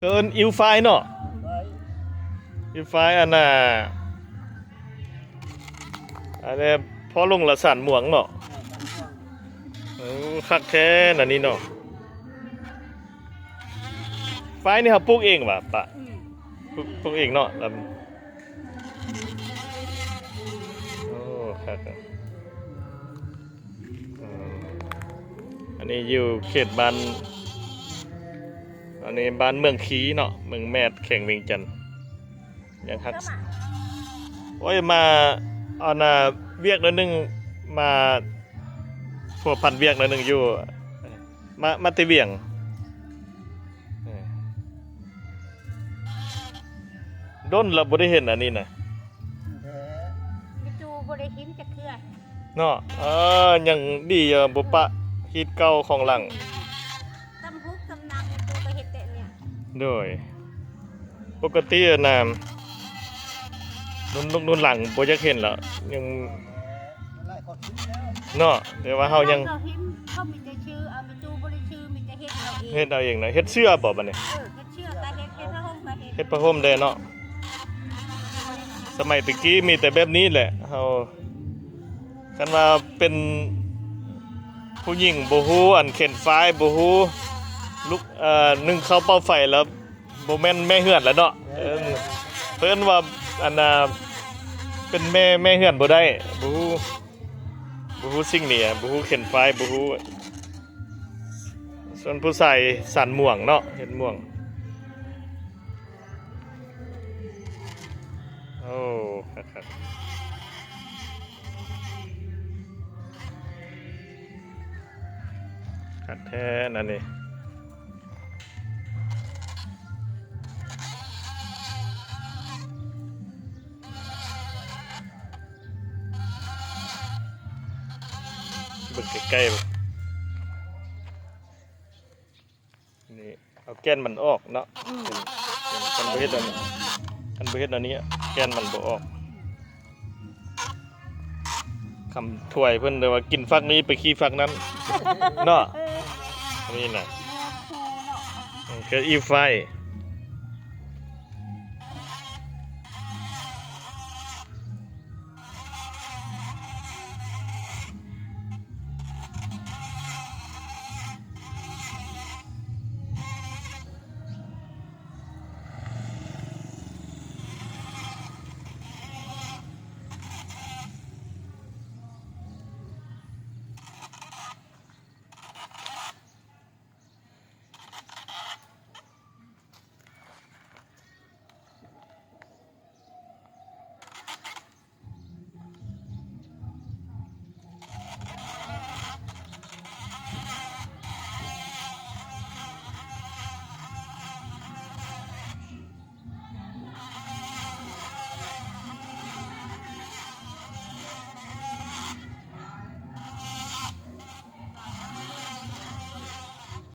ເອີ້ນອິ້ວຝ້າຍເນາະ ອິ້ວຝ້າຍ ອັນນ່າ ອັນນີ້ພໍລົງລະສານມ່ວງເນາະ. ໂອ້ ຄັກແທ້ນະນີ້ເນາະ. ຝ້າຍນີ້ເຮົາປູກເອງຫວາປະ? ອືມ ປູກ ປູກເອງເນາະ. ລຳ ໂອ້ ຄັກ ອືມ ອັນນີ້ຢູ່ເຂດບ້ານ ອັນນີ້ບ້ານເມືອງຄີເນາະ ເມືອງແມດ ແຂວງວຽງຈັນ. ຍັງຮັກ ໂອ້ຍ ມາ ອັນນ່າ ວຽກໜ້ອຍໜຶ່ງ ມາພົວພັນວຽກໜ້ອຍໜຶ່ງຢູ່ ມາ ມາແຕ່ວຽງ. ເອີ ດົນລະບໍ່ໄດ້ເຫັນອັນນີ້ນະ ແມ່ຕູ້ບໍ່ໄດ້ເຫັນຈັກເທື່ອເນາະ. ເອີ ຍັງດີຢູ່ ບໍ່ປະຮີດເກົ່າຂອງຫຼັງ. ຕຳຮຸກຕຳນາງແມ່ຕູ້ກໍເຮັດແຕ່ເນຍ. ໂດຍ ປົກກະຕິນະ ລຸ້ນລູກລຸ້ນຫຼັງບໍ່ຢາກເຫັນແລ້ວ ຍັງ ເນາະ ແຕ່ວ່າເຮົາຍັງ ເຮົາເຫັນ ເຂົາມີແຕ່ຊື່ ອາ ແມ່ຕູ້ບໍ່ໄດ້ຊື່ ມີແຕ່ເຮັດເອົາເອງ ເຮັດເອົາເອງນະ. ເຮັດເສື້ອບໍ່ບັດນີ້? ເອີ ເຮັດເສື້ອກໍເຮັດ ເຮັດຜ້າຫົ່ມກໍເຮັດ ເຮັດຜ້າຫົ່ມແດ່ເນາະ. ສະໄໝແຕ່ກີ້ມີແຕ່ແບບນີ້ແຫຼະ ເຮົາ ຄັນວ່າເປັນຜູ້ຍິງບໍ່ຮູ້ ອັນເຂັນຝ້າຍບໍ່ຮູ້ ລຸກ ເອີ ໜຶ້ງເຂົ້າເປົ່າໄຟແລ້ວ ບໍ່ແມ່ນແມ່ເຮືອນແລ້ວເນາະ. ເອີ ເພິ່ນວ່າ ອັນນ່າ ເປັນແມ່ ແມ່ເຮືອນບໍ່ໄດ້ ບໍ່ຮູ້ ບໍ່ຮູ້ສິ່ງນີ້ ບໍ່ຮູ້ເຂັນຝ້າຍ ບໍ່ຮູ້. ສ່ວນຜູ້ຊາຍສານມ່ວງເນາະ ເຮັດມ່ວງ. ໂອ້ ຄັກໆ ຄັກແທ້ນະນີ້. ເບິ່ງໃກ້ໆ ນີ້ ເອົາແກ່ນມັນອອກເນາະ. ອືມ ຄັນບໍ່ເຮັດອັນ ຄັນບໍ່ເຮັດອັນນີ້ ແກ່ນມັນບໍ່ອອກ. ຄຳທວຍເພິ່ນເລີຍວ່າ ກິນຝັກນີ້ໄປຂີ້ຝັກນັ້ນເນາະ. ເອີ ນີ້ນະ ແມ່ຄູເນາະ ເອີ ຄືອີຟາຍ.